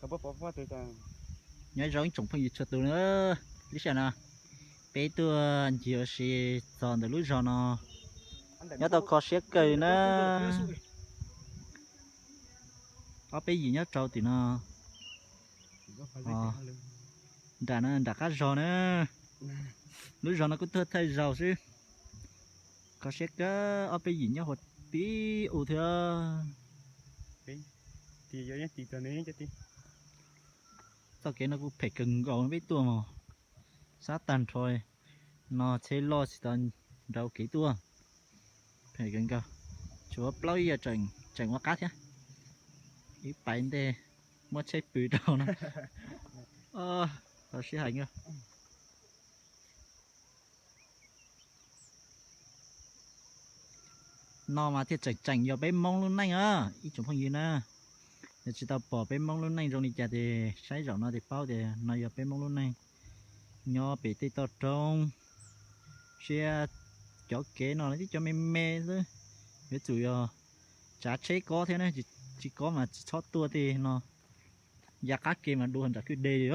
Nyob zoo ib tsoom phooj ywg txhua tus na, lub sij hawm no peb tuaj ncig ua si txog ntawm lub zos no, nyob tau kho siab kawg na. Ob peb yim nyob rau tim no, nram no nram qab zos na. Lub zos no kuj tuaj thaij zaus xwb. Kho siab kawg, ob peb yim nyob huv tib u thiab. Txoj kev no kuj phem kawg nkaus peb tuaj mas, sab tag nrho no tsheb loj tsis tau nrau kev tuaj. Phem kawg nkaus, tshuav plaub ib yam tseem ua qab thiab. Ib pais ntej muab tsheb pw rau no. Tau sib hais nkaus. No mas thiaj tseem tseem yog peb Hmoob lub neej a, ib tsoom phooj ywg na. Yog tsis tau pom peb Hmoob lub neej zoo li cas ces saib zaum no ces paub tias no yog peb Hmoob lub neej. Nyob pem tej toj roob, siab cov kev no tib cov me me xwb, yuav tsum yog tsav tsheb kob thiab na, tsis kob mas tsis txhob tuaj tej no. Ya qab ke mas dua nram kwj deg li.